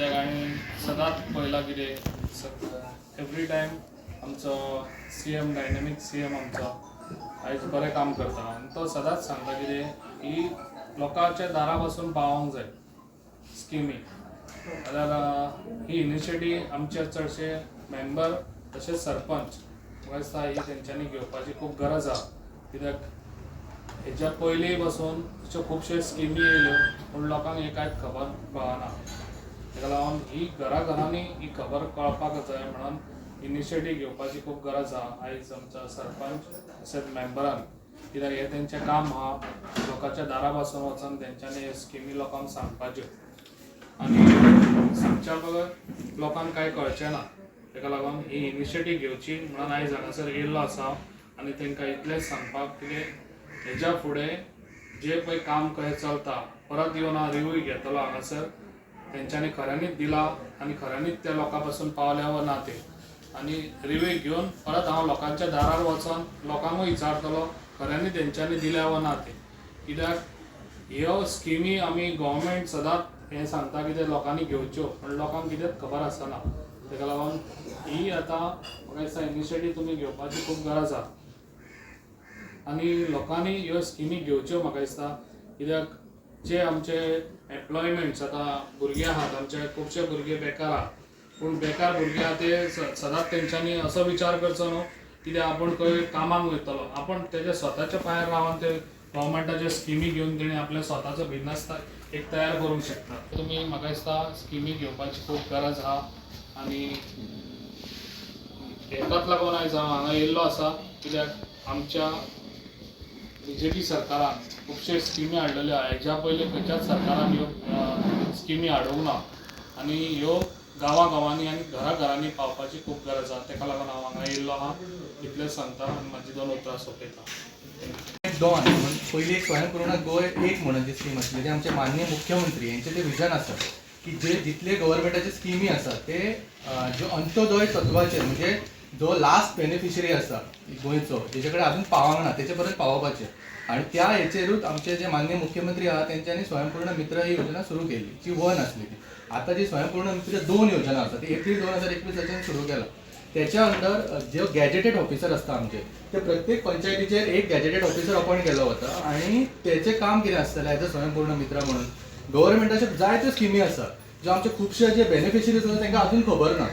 कित्याक हांवें सदांच पळयलां कितें एवरी टायम आमचो सीएम, डायनॅमीक सीएम आमचो आयज बरें काम करता आनी तो सदांच सांगता कितें ही लोकांच्या दारा पासून पावोंक जाय स्किमी. जाल्यार ही इनिशिएटीव आमचे चडशे मेंबर तशेंच सरपंच, म्हाका दिसता ही तेंच्यांनी घेवपाची खूब गरज आहा, कित्याक हेच्या पयलीं पासून अश्यो खुबश्यो स्किमी येयल्यो पूण लोकांक हें कांयच खबर कळना. ताका लागून ही घरा घरांनी ही खबर कळपाक जाय म्हणून इनिशिएटीव घेवपाची खूब गरज आहा आयज आमच्या सरपंच तशेंच मेंबरान, कित्याक हें तेंचें काम आहा, लोकांच्या दारा पासून वचून तेंच्यांनी ह्यो स्किमी लोकांक सांगपाच्यो आनी सांगच्या बगर लोकांक कांय कळचें ना. ताका लागून ही इनिशिएटीव घेवची म्हणून आयज हांगासर येयल्लो आसा आनी तांकां इतलेंच सांगपाक कितें हेज्या फुडें जे पळय काम कशें चलता, परत येवन हांव रिव्यू घेतलो हांगासर, तेंच्यांनी खऱ्यांनीच दिला आनी खऱ्यांनीच त्या लोकां पासून पावल्या वा ना ते, आनी रिव्यू घेवन परत हांव लोकांच्या दारार वचोन लोकांकूय विचारतलो खऱ्यांनी तेंच्यांनी दिल्या वा ना ते. कित्याक ह्यो स्किमी आमी गव्हर्मेंट सदांच हें सांगता कितें लोकांनी घेवच्यो, पूण लोकांक कितेंच खबर आसना. ताका लागून ही आतां म्हाका दिसता इनिशिएटीव तुमी घेवपाची खूब गरज आहा आनी लोकांनी ह्यो स्किमी घेवच्यो म्हाका दिसता, कित्याक जे आमचे एम्प्लॉयमेंट्स आतां भुरगे आहात, आमचे खुबशे भुरगे बेकार आहात, पूण बेकार भुरगे आहा ते सदांच तेंच्यांनी असो विचार करचो न्हू कित्याक आपूण खंय कामाक वयतलो. आपूण तेज्या स्वताच्या पांयार रावन ते गव्हर्मेंटाच्यो स्किमी घेवन तेणी आपल्या स्वताचो बिजनस एक तयार करूंक शकता. तुमी म्हाका दिसता स्किमी घेवपाची खूब गरज आहा आनी हेकाच लागून आयज हांव हांगा येयल्लो आसा, कित्याक आमच्या बीजेपी सरकारान खुबशे स्किमी हाडलेल्यो आहा. हेज्या पयलीं खंयच्याच सरकारान ह्यो स्किमी हाडूंक ना आनी ह्यो गांवां गांवांनी आनी घरा घरांनी पावपाची खूब गरज आहा. ताका लागून हांव हांगा येयल्लो आहा, इतलेंच सांगता आनी म्हाजी दोन उतरां सोंपयता. दोन म्हणून पयली एक स्वयंपूर्ण गोंय एक म्हणून जी स्कीम आसली, जी आमचे माननीय मुख्यमंत्री यांचे ते विजन आसा की जे जितले गव्हर्मेंटाचे स्किमी आसा ते ज्यो अंत्योदय तत्वाचेर, म्हणजे जो लास्ट बेनिफिशरी आसा गोंयचो, जेचे कडेन अजून पावंक ना, तेचे पर्यंत पावोवपाचें. आनी त्या हेचेरूच आमचे जे माननीय मुख्यमंत्री आहा तेंच्यांनी स्वयंपूर्ण मित्र ही योजना सुरू केल्ली, जी वन आसली ती. आतां जी स्वयंपूर्ण मित्र दोन योजना आसा ती एप्रील 2021चान सुरू केला. त्याच्या अंडर जे गॅजेटेड ऑफिसर आसता आमचे, ते प्रत्येक पंचायतीचेर एक गॅजेटेड ऑफिसर अपॉयंट केलो वता आनी तेचें काम कितें आसतलें, एज अ स्वयंपूर्ण मित्र म्हणून गव्हर्मेंटाच्यो जायत्यो स्किमी आसा ज्यो आमचे खुबशे जे बेनिफिशरीज आसा तांकां अजून खबर ना.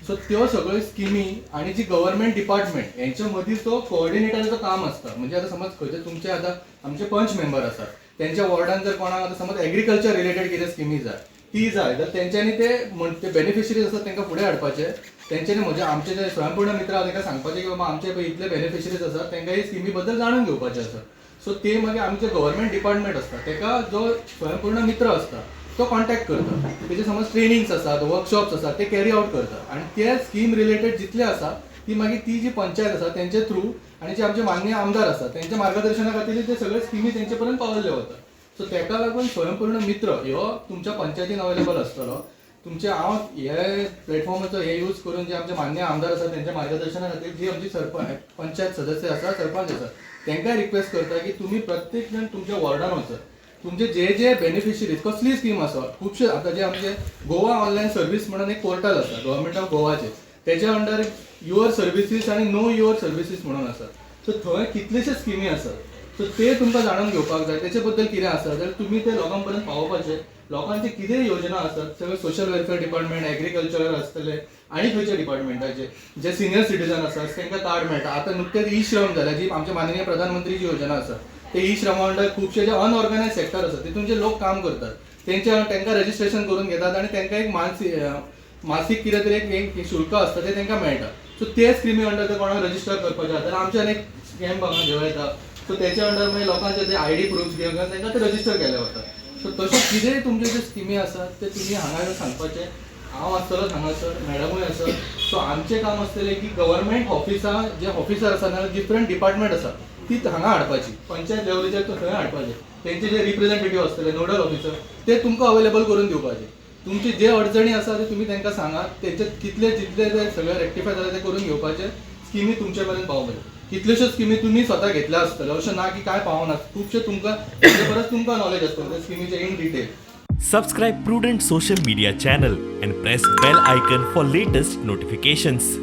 सो त्यो सगळ्यो स्किमी आनी जी गव्हर्मेंट डिपार्टमेंट हेंच्या मदीं तो कोऑर्डिनेटराचो काम आसता. म्हणजे आतां समज खंयचे तुमचे आतां आमचे पंच मेंबर आसात, तेंच्या वॉर्डान जर कोणाक आतां समज एग्रीकल्चर रिलेटेड कितें स्किमी जाय, ती जाय जाल्यार तेंच्यांनी ते म्हण ते बेनिफिशरीज आसात तांकां फुडें हाडपाचे. तेंच्यांनी म्हणजे आमचे जे स्वयंपूर्ण मित्र आहा तांकां सांगपाचें की बाबा आमचे पळय इतले बेनिफिशरीज आसात, तांकां ही स्किमी बद्दल जाणून घेवपाचें आसा. सो ते मागीर आमचे गव्हर्मेंट डिपार्टमेंट आसता तेका जो स्वयंपूर्ण मित्र आसता तो कॉन्टॅक्ट करता. तेजे समज ट्रेनिंग्स आसात, वर्कशॉप्स आसात, ते कॅरी आवट करता आनी ते स्कीम रिलेटेड जितले आसा ती मागीर ती जी पंचायत आसा तेंचे थ्रू आनी जे आमचे माननीय आमदार आसा तेंच्या मार्गदर्शना खातीर ते सगळे स्किमी तेंचे पर्यंत पावयल्ले वता. सो तेका लागून स्वयंपूर्ण मित्र ह्यो तुमच्या पंचायतीन अवेलेबल आसतलो. तुमचे हांव हे प्लॅटफॉर्माचो हे यूज करून जे आमचे माननीय आमदार आसा तेंच्या मार्गदर्शना खातीर जी आमची सरपंच, पंचायत सदस्य आसा, सरपंच आसा, तांकां रिक्वेस्ट करता की तुमी प्रत्येक जाण तुमच्या वॉर्डान वचत, तुमचे जे जे बेनिफिशरीज कसली स्कीम आसा, खुबशे आतां जे आमचे गोवा ऑनलायन सर्वीस म्हणून एक पोर्टल आसा गव्हर्मेंट ऑफ गोवाचे, तेच्या अंडर your services आनी नो your services म्हणून आसा. सो थंय कितलेशे स्किमी आसात, सो ते तुमकां जाणून घेवपाक जाय. तेचे बद्दल कितें आसा जाल्यार तुमी ते लोकां पर्यंत पावोवपाचे. लोकांचे कितें योजना आसात सगळे सोशल वेलफेअर डिपार्टमेंट, एग्रीकल्चर आसतले आनी खंयच्या डिपार्टमेंटाचे जे सिनियर सिटीजन आसात तांकां कार्ड मेळटा. आतां नुकतेंच ई श्रम जाल्या, जी आमच्या माननीय प्रधानमंत्रीची योजना आसा, ते ई श्रमा अंडर खुबशे जे अनऑर्गनायज सेक्टर आसा तितून जे लोक काम करतात तेंच्या तांकां रजिस्ट्रेशन करून घेतात आनी तांकां एक मासीक कितें तरी एक शुल्क आसता ते तांकां मेळटा. सो ते स्किमी अंडर जर कोणाक रजिस्टर करपाचें आसा जाल्यार आमच्यान एक कॅम्प हांगा घेवं येता. सो तेच्या अंडर मागीर लोकांचे ते आयडी प्रुफ्स घेवन तांकां ते रजिस्टर केले वता. सो तशें कितेंय तुमचे जे स्किमी आसात ते तुमी हांगा येवन सांगपाचें. हांव आसतलोच हांगासर, मॅडमूय आसत. सो आमचें काम आसतलें की गव्हर्मेंट ऑफिसां जे ऑफिसर आसा नाल्यार डिफरंट डिपार्टमेंट आसा ती हांगा हाडपाची, पंचायत लेवलीचेर थंय हाडपाचे. तेंचे जे रिप्रेझेंटेटीव आसतले, नोडल ऑफिसर, ते तुमकां अवेलेबल करून दिवपाचे. तुमचे जे अडचणी आसा ते तुमी तांकां सांगात, तेंचे कितले जितले ते सगळे रेक्टिफाय जाले ते करून घेवपाचे. स्किमी तुमचे पर्यंत पावोवपाचे. कितल्योश्योच स्किमी तुमी स्वता घेतल्या आसतल्यो, अशें ना की कांय पावना. खुबशे तुमकां तेजे परस तुमकां नॉलेज आसतलें त्या स्किमीचें in detail. Subscribe Prudent social media channel and press bell icon for latest notifications.